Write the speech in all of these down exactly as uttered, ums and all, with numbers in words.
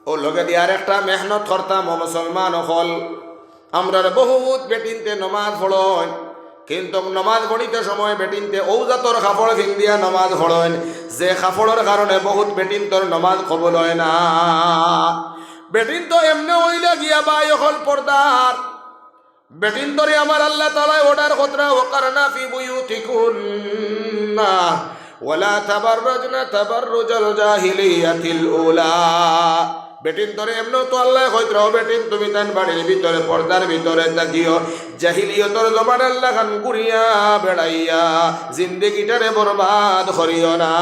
অউ লগেদি আরেকটা মেহনত করতাম, ও মুসলমান অকল। আমরার বহুত বেটিন্তে নমাজ পড়ইন, কিন্তুক নমাজ পড়িতে সময় বেটিন্তে অউ জাতর কাপড় ফিন্দিয়া নমাজ পড়ইন, যে কাপড়র কারণে বহুত বেটিন্তর নমাজ কবুল অয় না। বেটিন্ত এমনে অইলা গিয়া ভাই অকল পর্দার। বেটিন্তরে আমার আল্লাহ তাআলায় order কররা, "ওয়াকারনা ফি বুয়ুতিকুন্না ওয়ালা তাবাররাজনা তাবাররুজাল জাহিলিয়াতিল উলা।" বেটিন্তরে এমনেও তো আল্লায় কইতরা, "ও বেটিন, তুমি তান বাড়ির ভিতরে, পর্দার ভিতরে থাকিও, জাহিলিয়তর জমানার লাখান ঘুরিয়া বেড়াইয়া জিন্দেগিটারে বরবাদ করিও না।"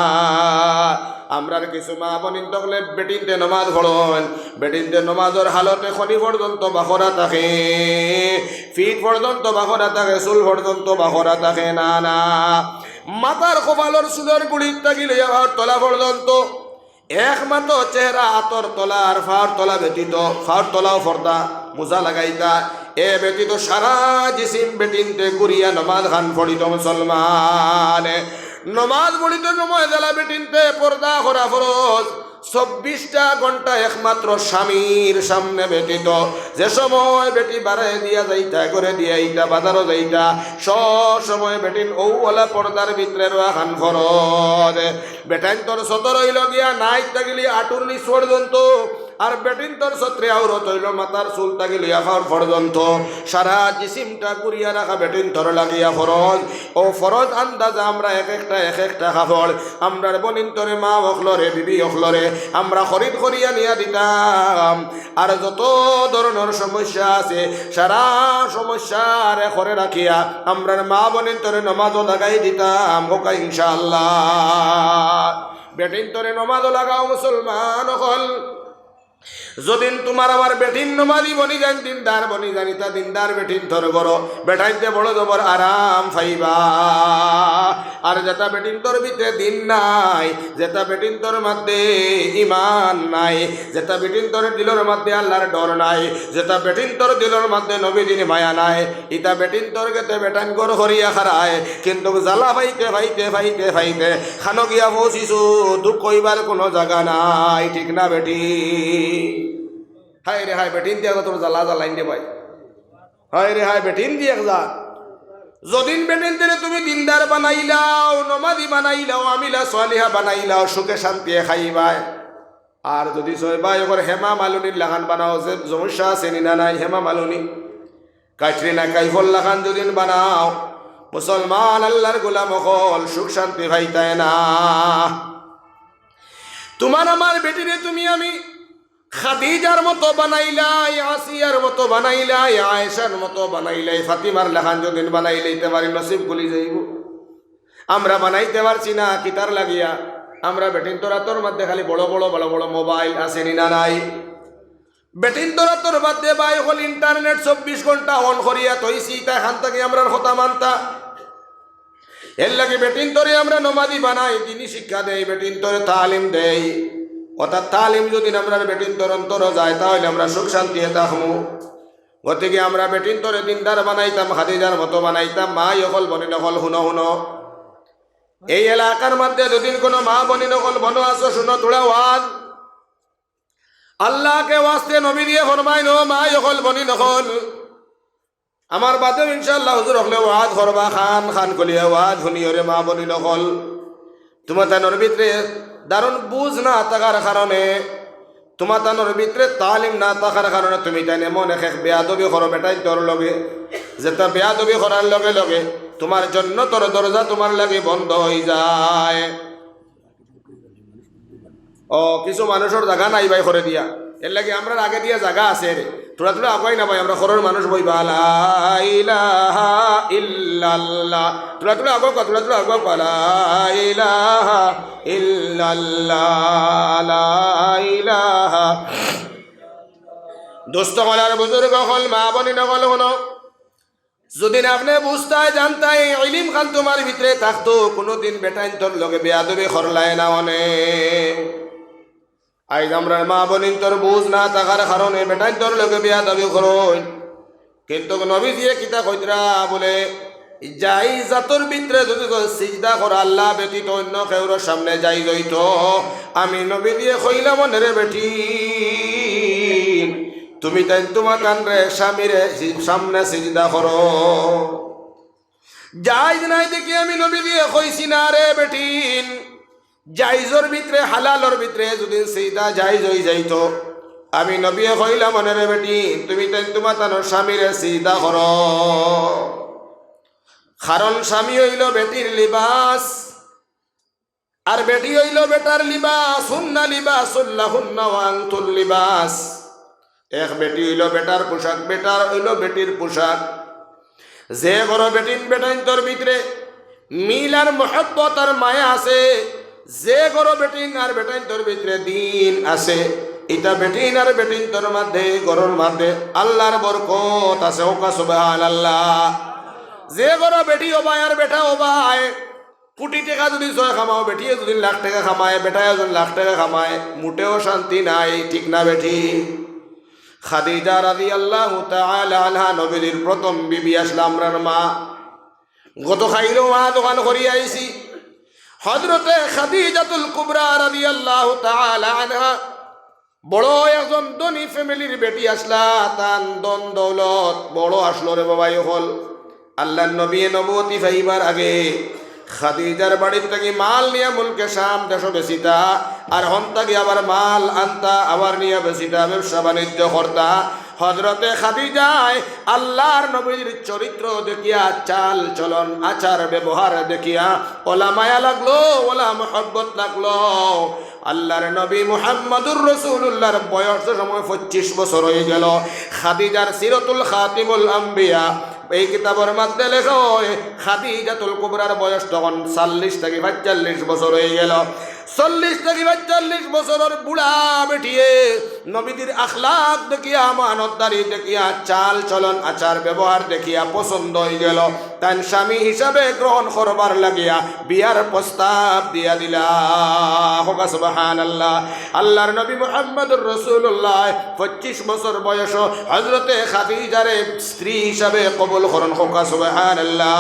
আমরার কিছু মা বইন তকলে বেটিন্তে নমাজ পড়ইন, বেটিন্তে নমাজর হালতে খনি পর্যন্ত বাখরা থাকে, ফিট পর্যন্ত বাখরা থাকে, চুল পর্যন্ত বাখরা থাকে না, না। মাথার কপালর চুলর গুড়িত থাকি লইয়া পাওর তলা পর্যন্ত, একমাত্র চেহারা আতর তলা আর পাওর তলা ব্যতীত, পাওর তলাও পর্দা, মোজা লাগাইতা, এ ব্যতীত সারা জিসিম বেটিন্তে ঘুরিয়া নমাজ খান পড়িত মুসলমানে। নমাজ পড়িতে সময় যেলা বেটিন্তে পর্দা করা ফরজ। চব্বিশটা ঘন্টা একমাত্র স্বামীর সামনে ব্যতীত, যে সময় বেটি বারে দিয়া যাইতা, ঘরে দিয়া আইতা, বাজারো যাইতা, সব সময় বেটিন অউ অলা পর্দার ভিতরে রওয়া খান ফরজ। বেটাইন্তর সতর অইলো গিয়া নাইত থাকিলি আটুর নিচ পর্যন্ত, আর বেটিন্তর সতরে আওরত অইলো মাথার চুল থাকি লইয়া পাওর পর্যন্ত। সারা জিসিমটা ঘুরিয়া রাখা বেটিন্তর লাগিয়া ফরজ। অউ ফরজ আন্দাজে আমরা এক একটা, এক একটা কাপড় আমরার বইনিন্তরে, মা অকলরে, বিবি অকলরে আমরা খরিদ করিয়া নিয়া দিতাম। আর যত ধরনর সমস্যা আছে, সারা সমস্যারে খরে রাখিয়া আমরার মা বইনিন্তরে নমাজো লাগাই দিতাম। কউক্কা ইনশাআল্লাহ। বেটিন্তরে নমাজো লাগাও মুসলমান অকল। যদিন তুমার আমার বেটিন নমাজি বনি যাইন, দিনদার বনি যাইন, ইতা দিনদার বেটিন্তর ঘরো বেটাইন্তে বড় জবর আরাম পাইবা। আর যেতা বেটিন্তর ভিতরে দিন নাই, যেতা বেটিন্তর মাঝে ইমান নাই, যেতা বেটিন্তর দিলর মাঝে আল্লার ডর নাই, যেতা বেটিন্তর দিলর মাঝে নবীজির মায়া নাই, ইতা বেটিন্তর গেতে বেটাইন ঘর করিয়া খারায়, কিন্তুক জ্বালা পাইতে পাইতে পাইতে পাইতে খানো গিয়া পৌঁছিছু, দুখ কইবার কুনু জাগা নাই, ঠিক না বেটি? হায় রে হায়, বেটিন্তে এক জাতর জ্বালা জ্বালাইন রে ভাই। হায় রে হায়, বেটিন্তে এক জাত। যদিন বেটিন্তরে তুমি দিনদার বানাইলাও, নমাজি বানাইলাও, আমিলা সালিহা বানাইলাও, সুখে শান্তিয়ে খাইবায়। আর যুদি ছয় ভাই অকল হেমা মালিনীর লাখান বানাও, যে সমস্যা আছে নি না নাই, হেমা মালিনী, ক্যাটরিনা কাইফর লাখান যুদি বানাও, মুসলমান আল্লার গোলাম অকল সুখ শান্তি পাইতায় না। তুমার আমার বেটিরে তুমি আমি খাদিজার মতো বানাইলাই, আসিয়ার মতো বানাইলাই, আয়েশার মতো বানাইলাই, ফাতিমার লাখান যুদি বানাইলাইতে পারি, নসিব খুলি যাইবো। আমরা বানাইতে পারছি না, কিতার লাগিয়া? আমরা বেটিন্তর আতর মাঝে খালি বড় বড়, বড় বড় মোবাইল আছে নি না নাই? বেটিন্তর আতর মাঝে ভাই অকল internet চব্বিশ ঘন্টা on করিয়া থইছি, ইতা খান থাকি আমরার কথা মানতা। এরলাগি বেটিন্তরে আমরা নমাজি বানাই, দিনি শিক্ষা দেই, বেটিন্তরে তালিম দেই। অর্থাৎ তালিম যুদি আমরার বেটিন্তর অন্তরো যায়, তা অইলে আমরা সুখ শান্তিয়ে থাকমু। গতিকে আমরা বেটিন্তরে দিনদার বানাইতাম, খাদিজার মতো বানাইতাম। মা অকল, বইন অকল, হুনো, হুনো। এই এলাকার মাঝে যুদি কুনু মা বইন অকল বনো আছো, হুনো থুড়া ওয়াজ। আল্লাহকে ওয়াস্তে নবীজিয়ে ফরমাইন, ও মা অকল, বইন অকল, আমার বাদেও ইনশাআল্লাহ হুজুর অকলে ওয়াজ করবা, খান খান করিয়া ওয়াজ হুনিও রে মা বইন অকল। তুমাতানর ভিতরে দারুণ বুঝ না থাকার কারণে, তুমাতানর ভিতরে তালিম না থাকার কারণে তুমিতাইন এমন এক এক বেয়াদবি করো বেটাইন্তর লগে, যেতা বেয়াদবি করার লগে লগে তুমার জন্নতর দরজা তুমার লাগি বন্ধ অইযায়। ও, কিছু মানুষর জাগা নাই ভাই খরে দিয়া, এরলাগি আমরার আগে দিয়া জাগা আছে রে। থুড়া থুড়া আগুয়াই না ভাই, আমরা খরর মানুষ বইবা। লা ইলাহা ইল্লাল্লাহ। থুড়া থুড়া আগুয়াউক্কা, থুড়া থুড়া আগুয়াউক্কা। লা ইলাহা ইল্লাল্লাহ, লা ইলাহা। দোস্ত অকল আর বুজুর্গ অকল, মা বইন অকল, হুনো। যুদি আপনে বুঝতায় জানতায়, এই ইলিম খান তুমার ভিতরে থাকতো, কুনুদিন বেটাইন্তর লগে বেয়াদবি করলায় না অনে। আইজ আমরার মা বইনতর বুঝ না থাকার কারণে বেটাইন্তর লগে বেয়াদবি করইন। কিন্তুক নবীজিয়ে কিতা কইতরা বুলে, যাই জাতর ভিতরে যুদি কেউ সিজদা করা আল্লাহ ব্যতীত অইন্য কেউর সামনে জায়েজ অইতো, আমি নবীজিয়ে কইলাম অনে রে বেটি, তুমি তাইন তুমাতানরে স্বামীরে সি-, সামনে সিজদা করো। জায়েজ নাই দেখি আমি নবীজিয়ে কইছি না রে বেটিন। জায়েজর ভিতরে, হালালর ভিতরে যুদি সিজদা জায়েজ অই যাইতো, আমি নবীয়ে কইলাম অনে রে বেটিন, তুমি তাইন তুমাতানর স্বামীরে সিজদা করো। কারণ স্বামী অইলো বেটির লিবাস, আর বেটি অইলো বেটার লিবাস। হুন্না লিবাসুল লাহুন্না ওয়া আনতুম লিবাস। এক বেটি অইলো বেটার পোশাক, বেটার অইলো বেটির পোশাক। যে ঘরো বেটিন বেটাইন্তর ভিতরে মিল আর মহব্বত আর মায়া আছে, যে ঘরো বেটিন আর বেটাইন্তর ভিতরে দ্বীন আছে, ইতা বেটিন আর বেটাইন্তর মাঝে, ঘরর মাঝে আল্লার বরকত আছে। কউক্কা সুবহানাল্লাহ। যে ঘরো বেটি অবায় আর বেটা অবায়, কুটি টেকা যুদি ছয় কামাও, বেটিয়ে যুদি লাখ টেকা কামায়, বেটায় যুদি লাখ টেকা কামায়, মুটেও শান্তি নাই, ঠিক না বেঠিক? খাদিজা রাদিয়াল্লাহু তাআলা আনহা নবীজির প্রথম বিবি আছলা, আমরার মা। গত কাইলও ওয়াজ অখান করি আইছি। হযরতে খাদিজাতুল কুবরা রাদিয়াল্লাহু তাআলা আনহা বড় একজন ধনী ফ্যামিলির বেটি আছলা, তান ধন দৌলত বড় আছলো রে বাবা অকল। আল্লার নবীয়ে নবুয়তি পাইবার আগে খাদিজার বাড়ির থাকি মাল নিয়া মুলকে শাম দেশো বেচিতা, আর হন থাকি আবার মাল আনতা, আবার নিয়া বেচিতা, ব্যবসা বাণিজ্য করতা। হযরতে খাদিজায় আল্লার নবীর চরিত্র দেখিয়া, চাল চলন, আচার ব্যবহার দেখিয়া অলা মায়া লাগলো, অলা মহব্বত লাগলো। আল্লার নবী মুহাম্মাদুর রাসূলুল্লাহর বয়স যে সময় পঁচিশ বছর অই গেলো, খাদিজার সিরাতুল খাতিমুল আম্বিয়া এই কিতাবর মাঝে লেখা অয়, খাদিজাতুল কুবরার বয়স তখন চল্লিশ থাকি পঁয়তাল্লিশ বছর অই গেলো। চল্লিশ থাকি পঁয়তাল্লিশ বছরর বুড়া বেটিয়ে নবীজির আখলাক দেখিয়া, আমানতদারি দেখিয়া, চাল চলন, আচার ব্যবহার দেখিয়া পছন্দ অই গেলো। তাইন স্বামী হিসাবে গ্রহণ করবার লাগিয়া বিয়ার প্রস্তাব দিয়া দিলা। কউক্কা সুবহানাল্লাহ। আল্লার নবী মুহাম্মাদুর রাসূলুল্লাহ পঁচিশ বছর বয়স হযরতে খাদিজারে স্ত্রী হিসাবে কবুল করইন। কউক্কা সুবহানাল্লাহ।